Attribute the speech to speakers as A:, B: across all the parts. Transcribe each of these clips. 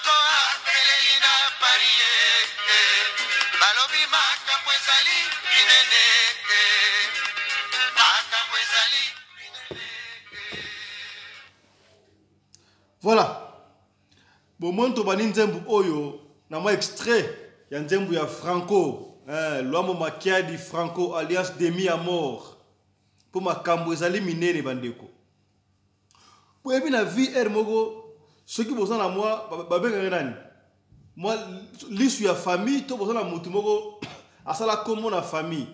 A: Franco apeleli na Paris eh, eh. Balobi makambo ezali minene eh. Makambo ezali minene eh.
B: Voilà. Bomoni tobandi nzembo oyo na mwa extrait ya nzembo ya Franco eh, Luambo Makiadi Franco alliance demi à mort mpo makambo ezali minene bandeko. Boyebi na vie heure moko soki boza na mwa babengaka nani mwa lisu ya famille to boza na motu moko asala kombo na famille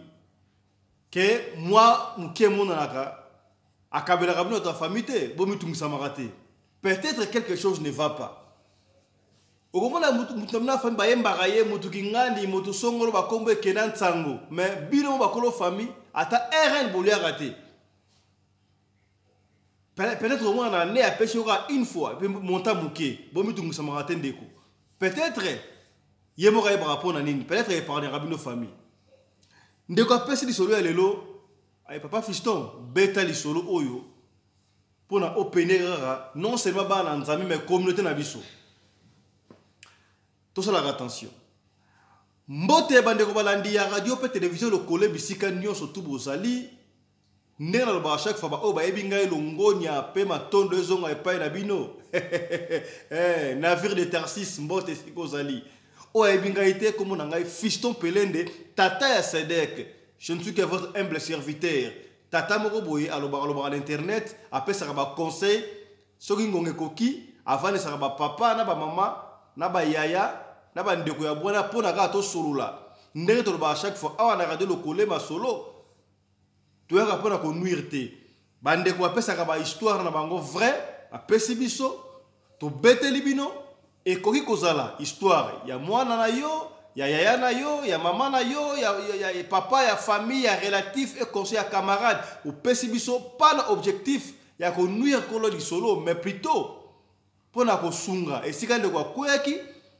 B: ke mwa moke emonanaka akabelaka bino bato ya famille te, bomitungisamaka te, peut-être quelque chose ne va pas. Okomona mutu na bino ya famille bayembaka ye mutu kingandi mutu songolo bakombo ekenda nsango, mais bino bakolo famille ata rn boliaka te. Peut-être omona na année apesi yo kaka une fois pe montant moke, bomitungisamaka te ndeko. Peut-être ye moko ayebaka mpo na nini, peut-être epargnaka bino famille. Ndeko apesi lisolo ya lelo, ay papa Fiston beta lisolo oyo mpo na opene kaka non seulement bana na Nzambe mais communauté na biso. Tosalaka attention. Mbote bandeko balandi ya radio pe télévision lokole bisika nyonso tu bozali. Ndenge nalobaka chaque fois, baoyo bayebi ngai longonya pe matondo ezonga epai na bino. Eh, navire de Tarsis, mbote esika ozali. Oyo ayebi ngai te, kombo na ngai Fiston Pelende, tata ya Sedek. Je ne suis que votre humble serviteur. Tata moko boye alobaka alobaka na internet, apesaka ba conseil soki ngonga ekoki, avandisaka ba papa na ba mama na ba yaya na ba ndeko ya bwana mpo na kaka tosolola. Ndenge tolobaka chaque fois awa na radio lokole masolo, toyaka mpo na konuire te. Bandeko bapesaka ba histoire na bango vrai, bapesi biso, tobeteli bino. Ekoki kozala histoire ya mwana na yo, ya yaya na yo, ya mama na yo, ya papa, ya famille, ya relatif et conseil ya camarade. Opesi biso pas na objectif ya konuire kolo lisolo, mais plutôt mpo na kosunga esika ndeko akweyaki,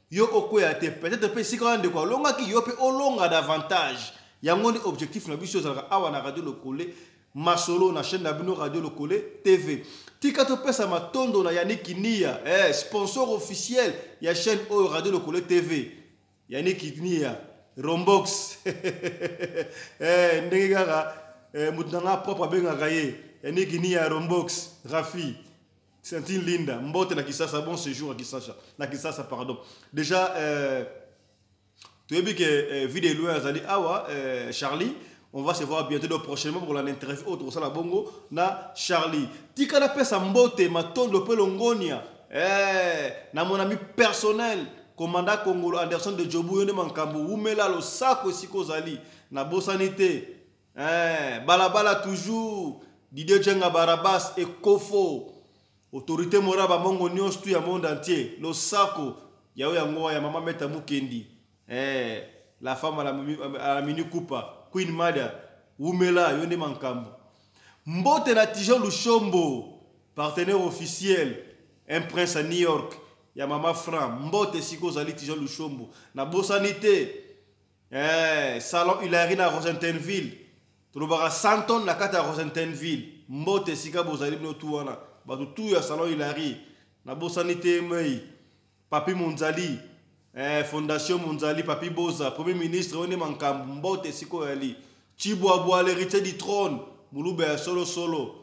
B: yo okweya te. Peut-être mpe esika wana ndeko alongaki, yo mpe olonga davantage. Yango nde objectif na biso ezalaka awa na Radio Lokole Masolo, na chaîne na bino Radio Lokole TV. Tika topesa matondo na Yannick Nia, sponsor officiel ya chaîne oyo Radio Lokole TV. Yannick Nia, Rombox. Ndenge kaka moto na nga propre abengaka ye. Yannick Nia, Rombox, Rafi. Santine Linda, mbote na Kisasa, bon séjour à Kisasa, na Kisasa pardon. Déjà toyebi ke vie de loin azali awa, Charlie, on va se voir bientôt donc prochainement pour l'interview autre sala bongo na Charlie. Tika na pesa mbote matondo pe longonia. Na mon ami personnel commandant Congolo Anderson de Djobu yone mankambu umela losako esiko zali na bosanité. Balabala toujours Didier Djenga Barabas et Kofo autorité morale ba mongo nyonso tout ya monde entier losako yao yango ya mama Meta Mukendi. La femme à la mini kupa Queen Mada umela yone mankambu. Mbote na Tijon Lushombo partenaire officiel un prince à New York ya mama Fran mbote siko zali Tijon Lushombo na bosanité. Salon Hilary na Rosentenville. Tolobaka Santon na kati ya Rosentenville. Mbote esika bozali bino tu wana. Bato tu ya Salon Hilary. Na bosani te mei. Papi Monzali. Fondation Monzali, Papi Boza, Premier ministre one mankambu. Mbote esika oyali. Chibwabwa, l'héritier du trône. Mulube ya solo solo.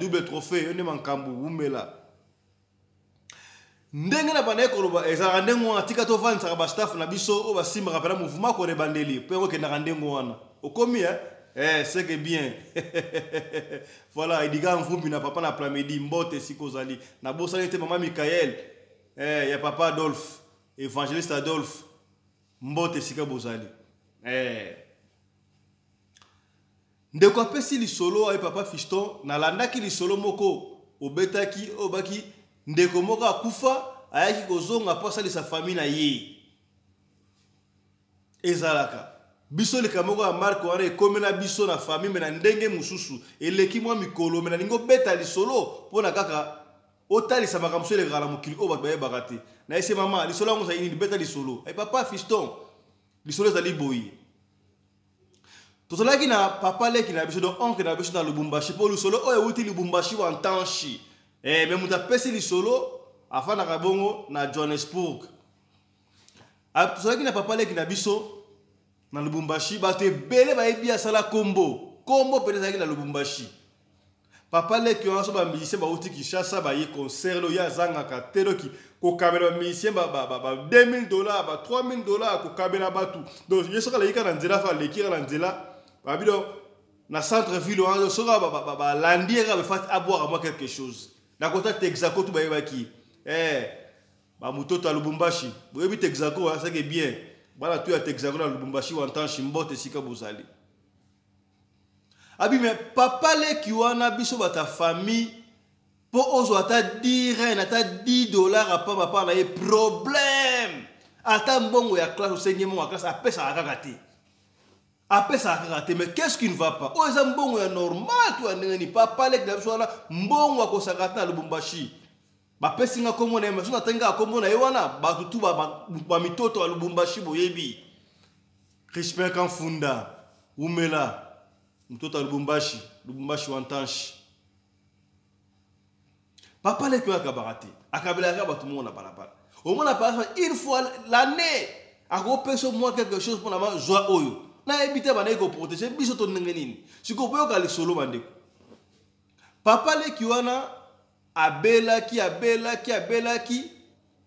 B: Double trophée, one mankambu. Wumela. Ndenge na bandaki koloba ezalaka ndenge wana, tika tovandisaka ba staff na biso oyo basimbaka mpena mouvement kona ebandeli mpe yango ekendaka ndenge wana. Okomi, hein? C'est que bien. Voilà, Edgar Mvumbi na papa na Plamedi, mbote esika ozali. Nabosani te mama Michael, ya papa Adolphe, évangéliste Adolphe, mbote esika bozali. Ndeko apesi lisolo aye papa Fiston, nalandaki lisolo moko obetaki oyo baki ndeko moko akufa ayaki kozonga po asalisa famille na ye. Ezalaka biso likambo moko ya marque wana ekomela biso na famille, me na ndenge mosusu eleki mwa mikolo, me nalingi obeta lisolo mpo na kaka otalisa makambo mosusu elekaka na mokili oyo bato bayebaka te. Nayese mama, lisolo yango ezali nini? Beta lisolo. Ay, papa Fiston, lisolo ezali boye. Tozalaki na papa leki na biso, donc oncle na biso na Lubumbashi, po lisolo oyo ewuti Lubumbashi wa Ntanshi. Mais moto apesi lisolo Afandaka bongo na Johannesburg. Tozalaki na papa leki na biso na Lubumbashi, bato ebele bayebi asala kombo. Kombo mpenza ezalaki na Lubumbashi. Papa leki wana so ba musicien bauti Kinshasa baye concert oyo azangaka te doki kokabela ba musicien ba, ba, ba, ba 2000 dollars ba 3000 dollars kokabela bato. Donc ye soki aleki kaka na nzela fa aleki kaka na nzela babi donc na centre ville wana soki balandi ye kaka befati abwaka mwa quelque chose na kota Texaco tu bayebaki eh ba mutoto ya Lubumbashi boyebi Texaco hein, c'est bien bana tu ya Texaco na Lubumbashi wantanshi mbote esika bozali. Abi mais papa leki wana biso bata famille po ozwa ata 10 reine ata 10 dollars apa papa na ye problème ata mbongo ya classe osengi mbongo ya classe apesaka kaka te apesaka kaka te mais qu'est-ce qui ne va pas oyo eza mbongo ya normal to ya ndenge nini papa leki na biso wana mbongo akosaka te na Lubumbashi bapesi nga kombo na ye mais soki natangi kaka kombo na ye wana bato tu bamitoto ya Lubumbashi boyebi Crispin Kamfunda umela mtoto ya Lubumbashi Lubumbashi wantanshi papa leki oyo akabaka te akabelaka bato moko na balabala omona par exemple une fois l'année akopesa mwa quelque chose mpona mazwa oyo nayebi te bandaki koprotege biso to ndenge nini sikoyo boyoka lisolo bandeko papa leki wana abelaki abelaki abelaki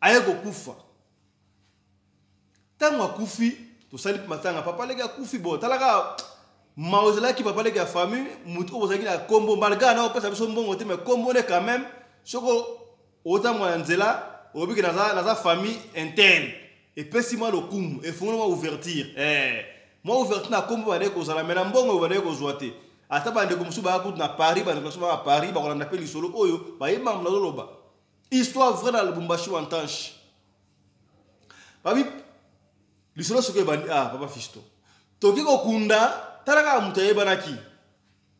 B: aye kokufa ntango akufi tosali matanga papa leki akufi bo talaka mawa ezalaki papa leki ya famille moto oyo bozalaki na kombo malgre na opesa biso mbongo te mais kombo ne quand même soko otambola na nzela olobi ke naza, naza famille interne epesi mwa lokumu efungoli mwa ouverture eh, mwa ouverture na kombo bandeki kozala me na mbongo bandeki kozwa te ata bandeko mosusu baya kutu na Paris bandeko mosusu baya Paris bakolanda mpe lisolo oyo bayebanga nazoloba histoire vraie na Lubumbashi wantanshi babi lisolo soki ebandi ah papa fisto toki kokunda tala kaka moto ayebanaki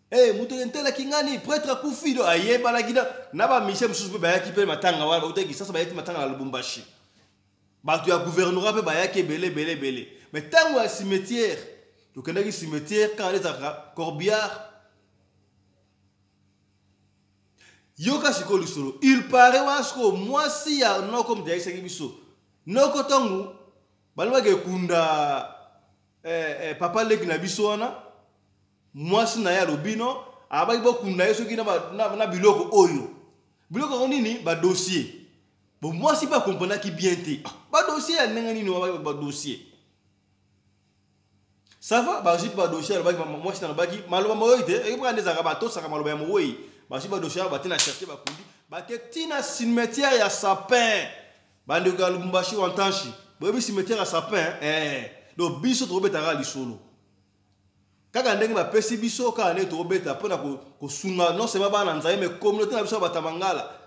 B: hey, eh, moto entelaki ngani prêtre akufi do ayebanaki na bamisie mosusu mpe bayaki mpe matanga wana bautaki kisasa bayaki matanga na Lubumbashi bato ya gouvernorat mpe bayaki ebele ebele ebele mais ntango ya cimetière tokendaki cimetière kaka nde ezalaka corbillard yoka sikoyo lisolo il paraît wana sikoyo mwasi ya noko moto ayebisaki biso noko ntango balobaki ekunda eh, eh, papa leki na biso wana mwasi na ye alobi no abaki bokunda ye soki na, na, na biloko oyo biloko yango nini badossier bo mwasi mpe akomprenaki bien te ah, badossier ya ndenge nini badossier ça va bazwi mpe badossier alobaki mwasi na alobaki maloba mowei te ekepaka nde ezalaka batosaka maloba ya mowei bazwi badossier bate na cherche bakundi bake ntina cimetière ya sapin bandeko ya Lubumbashi wantanshi boyebi cimetière ya sapin eh. Donc biso tokobetaka lisolo kaka ndenge bapesi biso kaka ndenge tokobeta mpona kosunga non seulement bana nzambe mais communauté na biso ya batamangala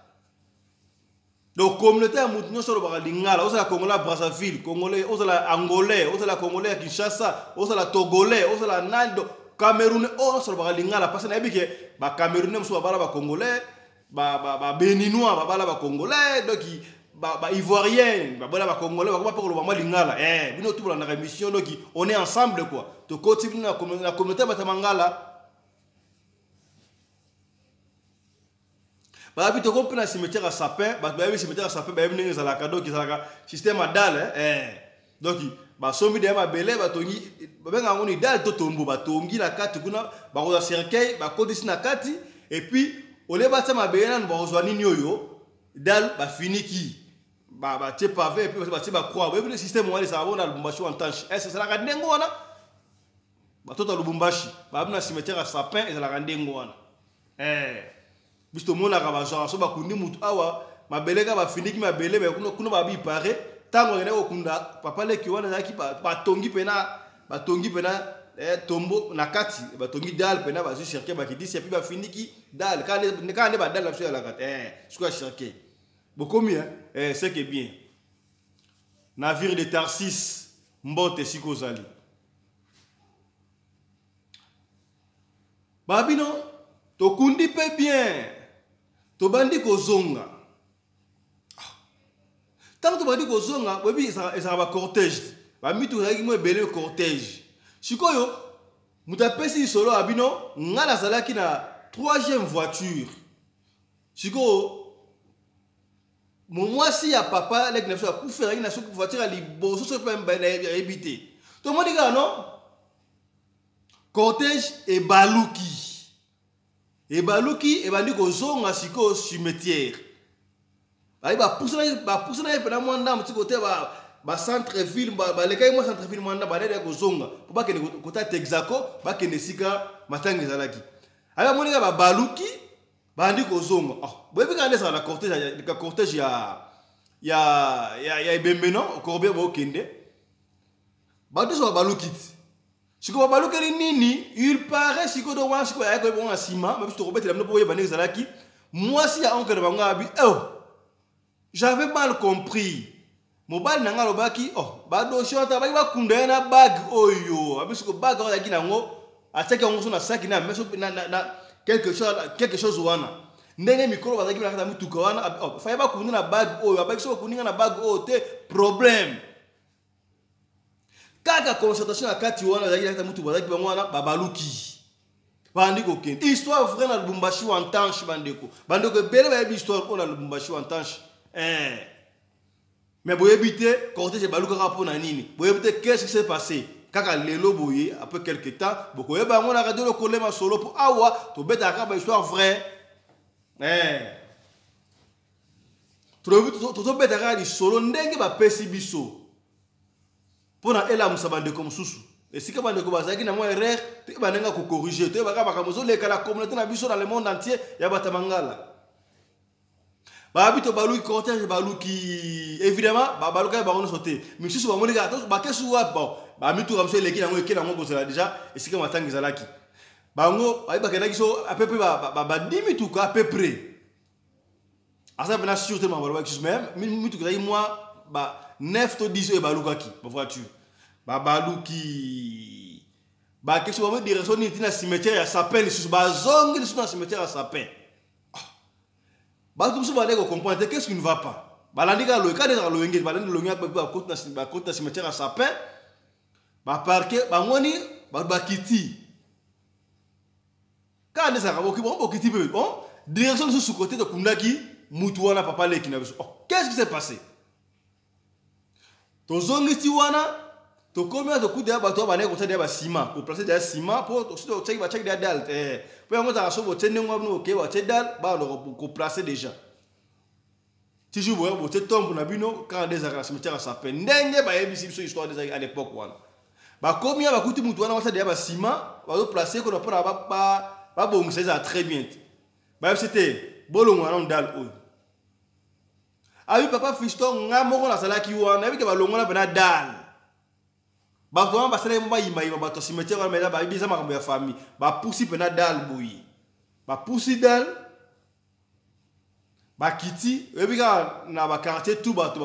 B: donc communauté ya motu nyonso olobaka lingala ozala congolais ya Brazzaville congolais ozala angolais ozala congolais ya Kinshasa ozala togolais ozala nani donc camerounais oyo nyonso olobaka lingala parce nayebi ke bacamerounais mosusu babala bacongolais babéninois babala bacongolais donc baivoirien babala bacongolais bakoma mpe koloba mwa lingala eh, bino tu bolandaka émission donc on est ensemble quoi tokoti bino na communauté ya bato ya mangala bayebi tokomi mpe na cimetière ya sapin bato bayebi cimetière ya sapin bayebi ndenge ezalaka donc ezalaka système ya dalle eh. Donc basombi deya mabele batongi babenga yango ni dalle to tombo batongi na kati kuna bakozwa cercueil bakotisi na kati et puis olie batia mabele nanu bakozwa nini oyo dalle bafiniki batie pavé et puis batie bacroix boyebi nde système wana ezalaka bongo na Lubumbashi wantanshi est ezalaka ndenge wana batoto ya Lubumbashi babi na cimetière ya sapin ezalaka ndenge wana eh. Biso tomonaka bazwaka so bakundi mutu awa mabele kaka bafiniki mabele me kuna, kuna babi pare ntango akendaki kokunda papa leki wana ezalaki batongi mpena batongi mpena eh, tombo na kati batongi dale mpena bazwi cercueil bakidisi epuis bafiniki dale kaka nde badale na biso ezalaka te eh, sikoyo ya cercueil bokomi eh, eh, c'est que bien navire de Tarsis mbote esika ozali babino tokundi mpe bien tobandi kozonga ntango tobandi kozonga boyebi ezalaka bacortège bamituka ezalaki mwa ebele cortège sikoyo moto apesi lisolo ya bino ngai nazalaki na troisième voiture sikoyo Mwasi ya papa leki na biso akufi azalaki na soki voiture ya liboso, soki mpe ayebi te. Tomoni kaka no cortège ebaluki, ebaluki, ebandi kozonga sikoyo cimetière. Bayi bapusanaki mpena mwa ndambo ti kote bacentre ville, balekaki mwa centre ville mwa ndambo, bandaki ya kozonga mpo bakende kota Texaco, bakende esika matanga ezalaki. Ayi bamoni kaka babaluki, bandi kozonga. Oh, boyebi kaka nde ezala na cortège ya ebembe, no corbillard, bookende, bato nyonso babaluki ti sikoyo babalukeli nini? Il paraît sikoyo, donc wana sikoyo ayaki koyeba na nsima, ma biso tokobetela bino mpo oyeba ndenge ezalaki. Mwasi ya oncle na bango abi: "Oh, j'avais mal compris. Mobali na ngai alobaki, oh, badossier wana baki bakunda ye na bague oyo." Abi siko bague oyo azalaki nango, atiaki yango so na saki na meso na quelque chose wana. Ndenge mikolo bazalaki na kati ya mituka wana, oh, faye bakunda na bague oyo. Abaki so bakundinga na bague oyo te, problème. Kaka concertation na kati wana bazalaki na kati ya mutuka, bazalaki bango wana, babaluki, bandi kokende. Histoire vraie na Lubumbashi Wantanche. Bandeko ebele bayebi histoire oyo na Lubumbashi Wantanche, eh. Mais boyebi te cortège ebalukaka mpo na nini, boyebi te qu'est-ce qui s'est passé. Kaka lelo boye, après quelque temps, bokoyeba yango na Radio Lokolema Solo, mpo awa tobetaka kaka bahistoire vraie, eh. Tozobeta kaka lisolo ndenge bapesi biso mpo na elamusa bandeko mosusu. Esika bandeko bazalaki na mwa erreur, toyeba ndenge ya kocorriger, toyeba kaka makambo ezoleka na communauté na biso, na le monde entier ya bato ya mangala. Babi to baluki, cortège baluki. Évidemment babalukaki bango nyonso te. Misusu bamoni kaka bakesu wapi. Bon, bamituka mosusu eleki yango, ekei yango kozela déjà esika matanga ezalaki. Bango bayi bakendaki so à peu près ba 10 mituka à peu près, aza mpena sûr te makambo balobaki susu, mais mituka ezalaki mwa ba 9 to 10 oyo ebalukaki. Bavoiture babaluki, bakesi bango direction nini? Ntina cimetière ya Sapin. Lisusu bazongi lisusu na cimetière ya Sapin. Bato mosusu bandeki kocomprendre te qu'est-ce qui ne va pas. Balandi kaka loye, kaka ezaka loyenge, balandi loyenge, bakoti na cimetière ya Sapin, baparquer, bamoni bato bakiti kaka nde ezalaka boki bango bokiti mpe. Bon, direction lisusu kote tokundaki mutu wana, papa leki na biso. Oh, qu'est-ce qui s'est passé? Tozongisi wana, tokomi wana, tokuta ya bato bandeki kotia deya basima, koplacer deya ciment, mpo totiaki, batiaki deya dalle te, mpo yango ezalaka so botie ndenge wana, oke batie dalle, bana koplacer déjà. Toujours boya botie tombe na bino kaka nde ezalaka na cimetière ya Sapin, ndenge bayebisi biso histoire ezalaki à l'époque wana. Bakomi ya bakuti mutu wana, batia deya basima, bazoplacer kona mpona babongisa, ezala très bien te. Bayebisi te, bolongwa nano dalle oyo. Abi papa Fiston, nga moko nazalaki wana, nayebi ke balongola mpena dalle. Bato wana basalaki mo bayimayima, bato ya cimetière wana meza bayebi, eza makambo ya famille. Bapusi mpena dalle boye, bapusi dalle, bakiti. Oyebi kaka na baquartier tout, bato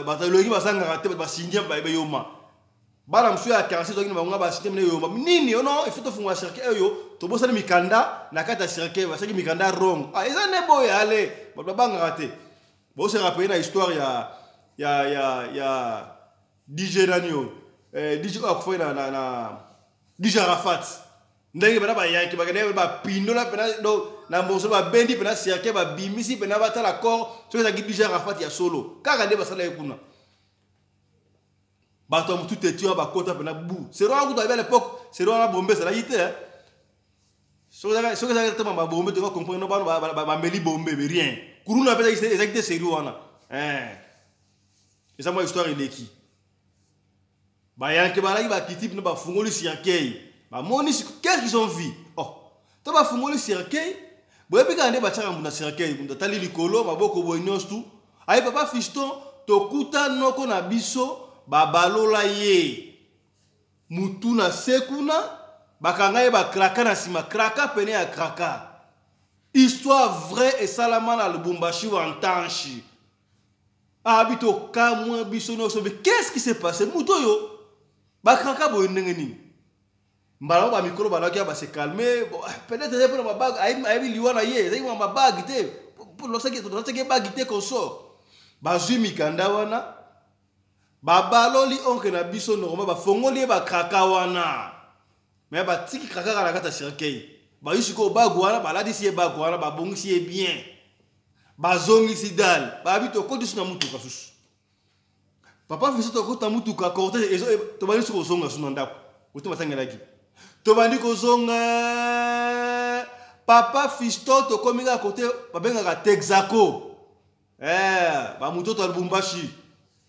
B: bato elongi bazangaka te, bato basindia bayoma. Bana mosusu ya quartier tozalaki na bango, basindia mene yoma nini ono, il faut tofungola cercueil oyo, tobosani mikanda na kati ya cercueil, basiaki mikanda wrong. Ah, eza nde boye ale, bato babangaka te. Bose rappeler na histoire ya DJ nani oyo, DJ oyo akufaki na DJ Arafat, ndenge mpena bayanki bakende bapindola mpena donc na mboso, babendi mpena cercueil, babimisi mpena, batala corps soki ezalaki DJ Arafat ya solo. Kaka nde basala ye kuna, bato ya motu teti wana bakota mpena bu sero wana. Kutu ayebi à l'époque sero wana bombe ezalaki te. Soki ezalaki te babombe, toka comprendre no bano bameli bombe, mais rien, kuruna mpe ezalaki te. Seri wana eza mwa histoire eleki. Bayanke balaki, bakiti mpena, bafungoli cercueil, bamoni, qu'est-ce qu'ils ont vu? Oh, to bafungoli cercueil, boyebi kaka nde batiaka mutu na cercueil, mutu atali likolo, maboko boye nyonso tu. Aye papa Fiston, tokuta noko na biso, babalola ye mutu na se kuna, bakanga ye bakraka na nsima, kraka pene ya kraka. Histoire vraie esalama na Lubumbashi Wantanshi. Abi tokamwa biso nyonso, mais qu'est-ce qui s'est passé? Mutu oyo bakraka boye ndenge nini? Mbala mo bamikolo balaki ya base calme. Bon, peut-être eza mpona babague, ayebi liwa na ye ezalaki mwa babague te, losaki bague te consort. Bazwi mikanda wana, babaloli oncle na biso normal, bafongoli ye bakraka wana, mais batiki kraka kaka na kati ya cercueil. Bazwi sikoyo bague wana, balatisi ye bague wana, babongisi ye bien. Bazongisi dalle, babi tokoti su na mutuka susu. Papa Fiston, tokoti na mutuka, cortège tobandi su kozonga su na ndako kote batangelaki. Tobandi kozonga, papa Fiston, tokomi kaka kote babengaka Texaco. Bamutoto ya Lubumbashi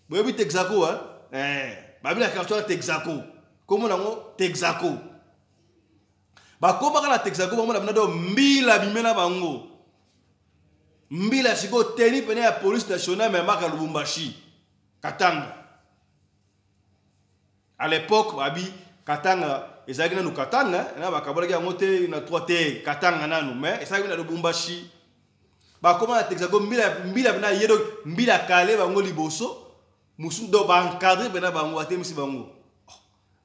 B: boyebi Texaco, eh? Babi na quartier wana Texaco, kombo nango Texaco. Bakomaka na Texaco, bamona bina do mbila bimena bango mbila. Sikoyo teni pene ya police nationale memaka Lubumbashi, Katanga. À l'époque babi Katanga ezalaki nanu Katanga, na bakabolaki yango te na 3 te, Katanga nanu, mais ezalaki na Lubumbashi. Bakoma na Texaco, mbila mbila pena ye, donc mbila kale bango liboso mosusu, donc baencadre pena bango, batemisi bango.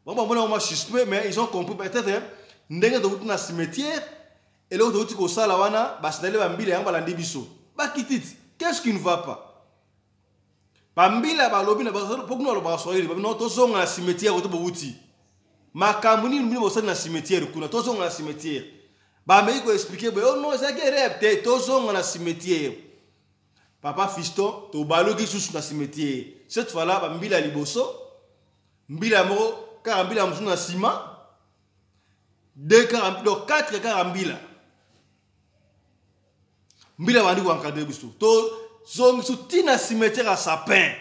B: Bango bamona yango suspect, mais ils ont compris peut-être ndenge tokuti na cimetière, eloko tokuti kosala wana, basinale bambila yango balandi biso, bakiti ti. Qu'est-ce qui ne va pas? Bambila balobi na po kuna balobaka Swahili, babi: "Non, tozonga na cimetière to bowuti. Makambo nini bino bosali na cimetière kuna? Tozonga na cimetière." Bameki koexpliquer boye: "Oh non, ezalaki erreur te, tozonga na cimetière." Papa Fiston, tobaluki susu na cimetière. Cette fois là bambila ya liboso, mbila moko kaka, mbila mosusu na nsima, deux kaka, donc quatre kaka mbila. Mbila bandi koencadrer biso, tozongi su ntina cimetière ya Sapin.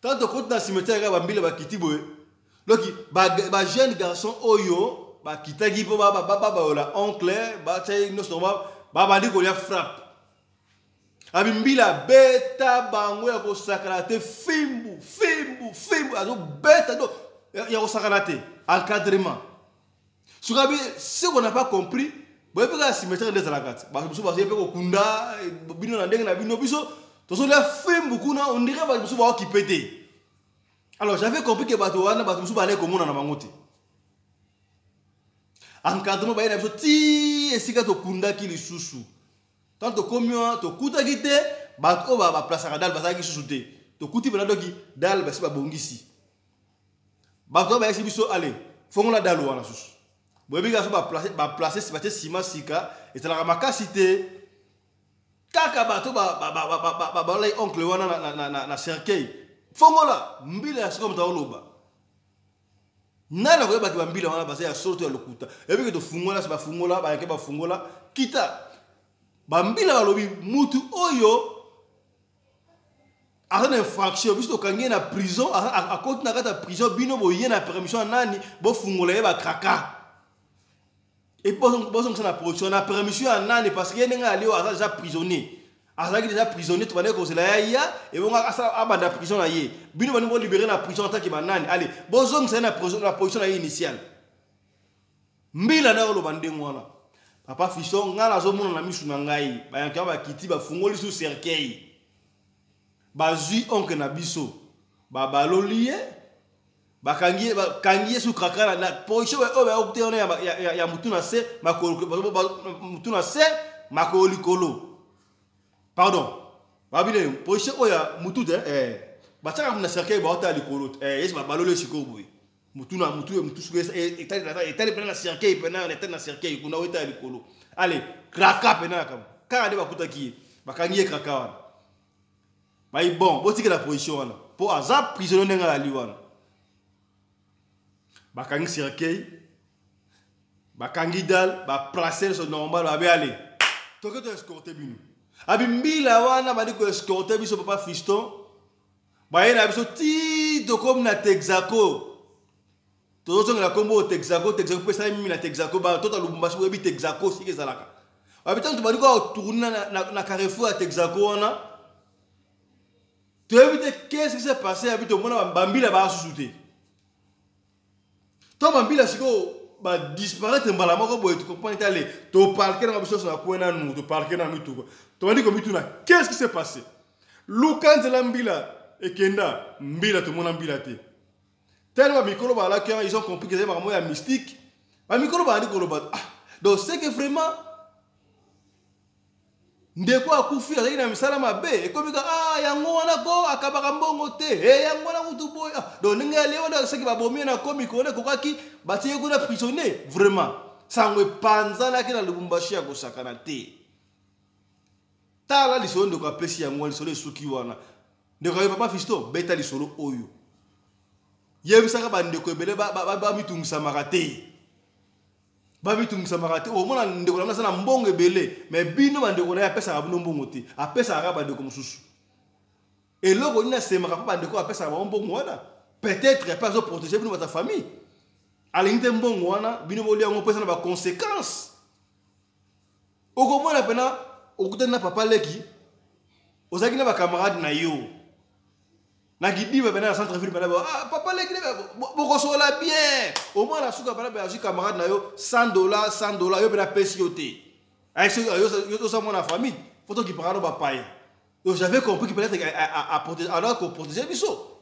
B: Tant tokoti na cimetière kaka, bambila bakiti boye. Donc bajeune garçon oyo bakitaki mpo babayola oncle, batia nyonso normal, babandi kolia frappe. Abi mbila beta bango ya kosakana te, fimbu fimbu fimbu, azobeta do ya kosakana te. Encadrement soki abi, ce qu'on n'a pas compris, boyebi kaka cimetière nde ezalaka te, bato mosusu bazoye mpe kokunda bino na ndenge na bino. Biso tozolia fimbu kuna, on dirait bato mosusu baokipe te. Alors j'avais compris que bato wana, bato mosusu balai komona na bango te. Encadrement baye na biso ti esika tokundaki lisusu. Tant tokomi wana, tokutaki te bato oyo baplasaka dalle, bazalaki lisusu te. Tokuti mpena doki dalle basi babongisi. Bato oyo bayesi biso: "Ale, fongola dalle wana susu." Boyebi kaka so baplace, batie nsima sika, ezalaka makasi te. Kaka bato balai oncle wana na cercueil, fongola. Mbila ya sika, moto aoloba nani akoyebaki bambila wana baza ya solo to ya lokuta? Ebiki tofungola, si bafungola, bayake bafungola, kita bambila balobi: "Mutu oyo aza na infraction, biso tokangi ye na prison, akoti na kati ya prison, bino boye na permission ya nani bofungola ye bakraka et bozongisa na production? Na permission ya nani? Parce que ye ndenge ali oyo aza déjà prisonnier, azalaki déjà prisonnier, tobandaki kozela ya ya ebongo abanda prison na ye. Bino bandi bolibérer na prison ataki banani? Ale, bozongisa ye na position na ye initiale." Mbila nde akoloba ndenge wana. Papa Fiston, ngai nazomona na misu na ngai, bayanki bakiti, bafungoli su cercueil, bazwi oncle na biso, babaloli ye, bakangi ye su kraka na position oyo bayoki te wana ya mutu na se, makolo mutu na se, makolo likolo. Pardon, babile position oyo ya mutu te, batiaka na cercueil, baotala likolo yesi, babaloli sikoyo boye, mutu na mutu, mutu soki etali pena na cercueil, pena etali na cercueil kuna, oyo etala likolo. Ale, kraka pena kaka nde bakutaki ye, bakangi ye kraka wana. Bayi: "Bon, botikela position wana mpo aza prisonnier ndenge azali wana." Bakangi cercueil, bakangi dalle, baplace nyonso normal. Babe: "Ale, toke to escorte bino." Abi mbila wana bandi koescorte biso. Papa Fiston, baye na biso ti tokomi na Texaco. Tozozongela nkombo oyo Texaco. Texaco mpe esali mimi na Texaco. Tota Lubumbashi boyebi Texaco sika ezalaka. Babi ntango tobandi kaka kotourne na carrefour ya Texaco wana, toyebi te qu'est-ce qui s'est passé. Abi tomona bambila baa susu te. To bambila sikoyo badisparaître mbala moko boye, tocomprendre te. Ale, toparke nanga biso nyonso na coin nanu, toparke na mituka, tobandi komituna: qu'est-ce qui s'est passé? Luka nzela mbila ekenda, mbila tomona mbila te. Tellement bamikolo bazalaki wana, ils ont compris que ezali makambo ya mystique. Bamikolo bazali koloba: "Ah, donc c'est que vraiment ndeko akufi azalaki na misala mabe, ekomi ka ah, yango wana ko akabaka mbongo te e, yango wana kutu boye. Ah, donc ndenge alie wana, soki babomi ye na komi kona ekokaki batie ye kuna prisonnier." Vraiment sango epanzanaki na Lubumbashi ya kosakana te. Tala lisolo ndeko apesi yango, lisolo esuki wana. Ndeko ayo papa Fiston, beta lisolo oyo. Yebisaka bandeko ebele bamitungisamaka te. Bamitungisamaka te. Omona ndeko na bino aza na mbongo ebele, mais bino bandeko na ye apesaka bino mbongo te. Apesaka kaka bandeko mosusu. Eloko nini asemaka mpo bandeko apesaka bango mbongo wana? Peut-être mpe azoprotege bino bato ya famille. Alingi te mbongo wana bino bolia yango mpo eza na baconséquence. Okomona mpena okutani na papa leki, ozalaki na bacamarade na yo na kidiba pena na centre ville pena, ah, papa leki bokosola bien. Omwana suka pena pe azwi camarade na yo 100 $, 100 $, yo pena apesi yo te. Oza mwana famille, faut tokipaka no bapaya. Donc j'avais compris que peut-être alors koprotege biso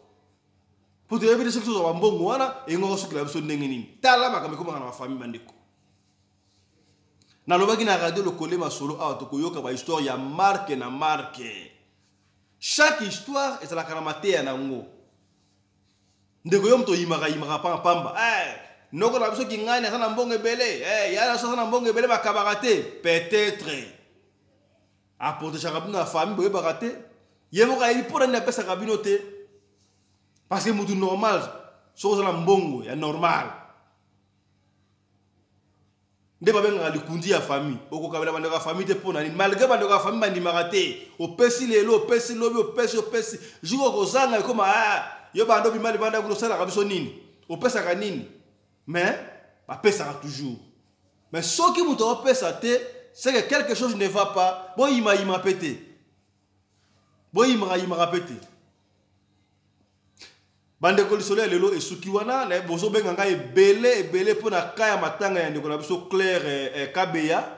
B: po toyebi te soki tozwa bambongo wana engoko osukela biso ndenge nini. Tala makambo ekomaka na bafamille. Bandeko, nalobaki na Radio Lokole Masolo awa, tokoyoka bahistoire ya marke na marke. Chaque histoire ezalaka na mateya nango. Ndeko, yo moto oyimaka yimaka pamba eh, noko na biso kingani aza na mbongo ebele eh, ya na biso aza na mbongo ebele, bakabaka te. Peut-être aprotegeaka bino na famille, boyebaka te. Ye moko ayebi mpo na nini apesaka bino te, parce que mutu normal, soki oza na mbongo ya normal nde babengaka likundi ya famille, okokabela bandeko ya famille te. Mpo na nini? Malgré bandeko ya famille bandimaka te, opesi lelo, opesi lobi, opesi, opesi, jour okozanga ekoma: ah, yo bando obima libanda kuna, osalaka biso nini, opesaka nini? Mais bapesaka toujours. Mais soki moto akopesa te, c'est que quelque chose ne va pas. Boyimayima mpe te, boyimaka yimaka mpe te. Bandeko, lisolo ya lelo esuki wana. Bozobenga ngai ebele ebele mpo na ka ya matanga ya ndeko na biso Claire Kabeya,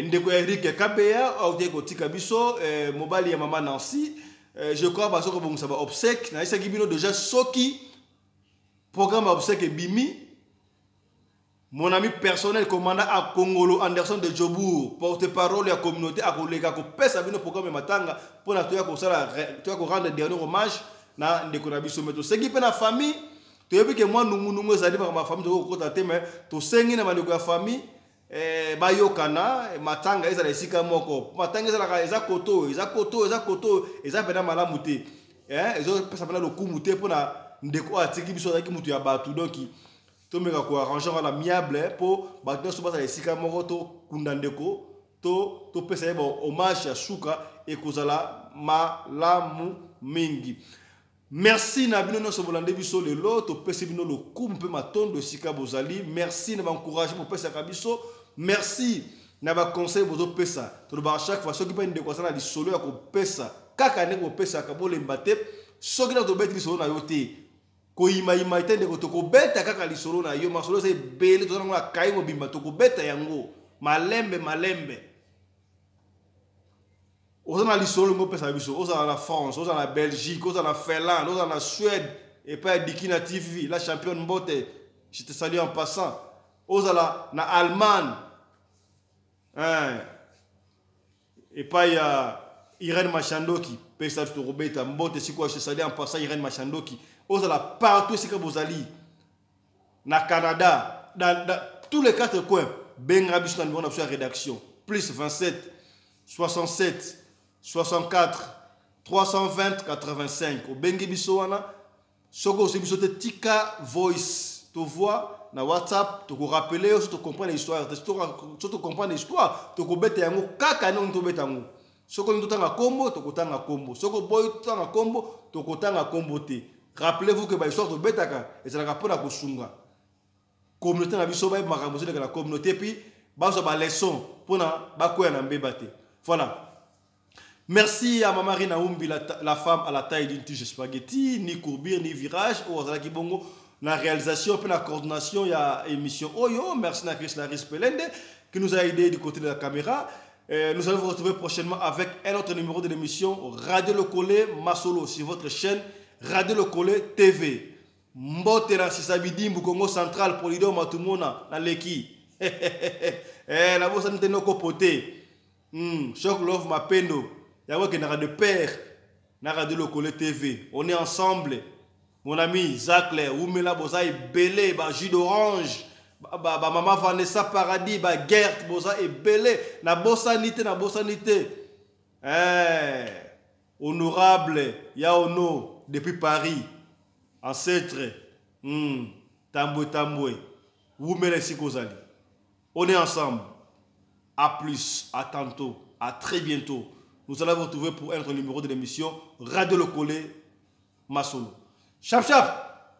B: ndeko ya Eric Kabeya autaki kotika biso, mobali ya mama Nancy. Je crois baza kobongisa baobsèques. Nayesaki bino déjà, soki programme ya obsèque ebimi, mon ami personnel, commandant à Kongolo Anderson de Jobourg, porte-parole ya communauté, akoleka kopesa bino programme ya matanga mpona toya kosala, toya korendre dernier hommage na ndeko na biso. Me tosengi mpe na famille, toyebi ke mwa nungunungu ezali, makambo ya famille tokokota te, me tosengi na bandeko ya famille bayokana, matanga ezala esika moko. Matanga ezalaka eza koto, eza koto, eza koto, eza mpena malamu te, ezopesa mpena lokumu te mpona ndeko oyo atiki biso, azalaki motu ya bato. Donc tomeka koarranger wana amiable mpo bato nyonso bazala esika moko, tokunda ndeko, to topesa ye ba hommage ya suka, ekozala malamu mingi. Merci na bino nyonso bolande biso lelo. Topesi bino lokumu mpe matondo esika bozali. Merci na baencourage bopesaka biso, merci na baconseil bozopesa. Tolobaka chaque fois, soki mpe ndeko aza na lisolo ya kopesa, kaka ndenge bopesaka, bolemba te. Soki na tobeti lisolo na yo te, koyimayima te ndeko, tokobeta kaka lisolo na yo. Masolo eza ebele, toza nango na kai mobimba, tokobeta yango malembe malembe. Oza na lisolo olingi opesa biso, ozala na France, ozala na Belgique, ozala na Finlande, ozala na Suède epai ya Dikina TV la championne, mbote, je te salue en passant, ozala na Allemagne, hein, epai ya Irène Machandoki, pesa biso, tokobeta. Mbote sikoyo, je te salue en passant, Irène Machandoki. Ozala partout esika bozali, na Canada, dans tous les quatre coins, benga biso na numéro na biso ya rédaction: plus 27 67 64 320 85. Obengi biso wana. Soki ozwi biso te, tika voice to voix na WhatsApp, tokorappeler yo. So tocomprendre histoire te, so tocomprendre histoire, tokobeta yango kaka ndenge tobeta yango. Soki olingi totanga kombo, tokotanga kombo. Soki oboyi totanga kombo, tokotanga kombo te. Rappelez-vous que bahistoire tobetaka ezalaka mpona kosunga communauté na biso, bayeba makambo ezoleka na communauté, puis bazwa baleçon mpona bakwea na mbeba te. Voilà. Merci à Maman Rina Umbi, la femme à la taille d'une tige spaghetti, ni courbure, ni virage, oyo azalaki bongo la réalisation puis la coordination ya émission oyo. Merci na Chris Laris Pelende qui nous a aidé du côté de la caméra. Nous allons vous retrouver prochainement avec un autre numéro de l'émission Radio Lokole Masolo sur votre chaîne Radio Lokole TV. Mbote na Sisabidimbu, Congo Central, Polido Matumona, na Leki. Na bosani te noko pote. Choc Love Mapendo. Yango ekendaka de pair na Radio Lokole TV. On est ensemble. Mon ami Zacle, Oumela, boza ebele, ba jus d'orange. Ba mama Vanessa Paradis, ba Gert, boza ebele, nabosani te, nabosani te. Honorable Yaono depuis Paris, ancêtre, Tambwe Tambwe, wumela esika ozali. On est ensemble. À plus, à tantôt, à très bientôt. Nous allons vous retrouver pour un autre numéro de l'émission Radio Lokole Masolo. Chap chap.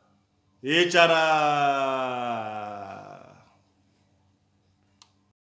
B: Et tchara.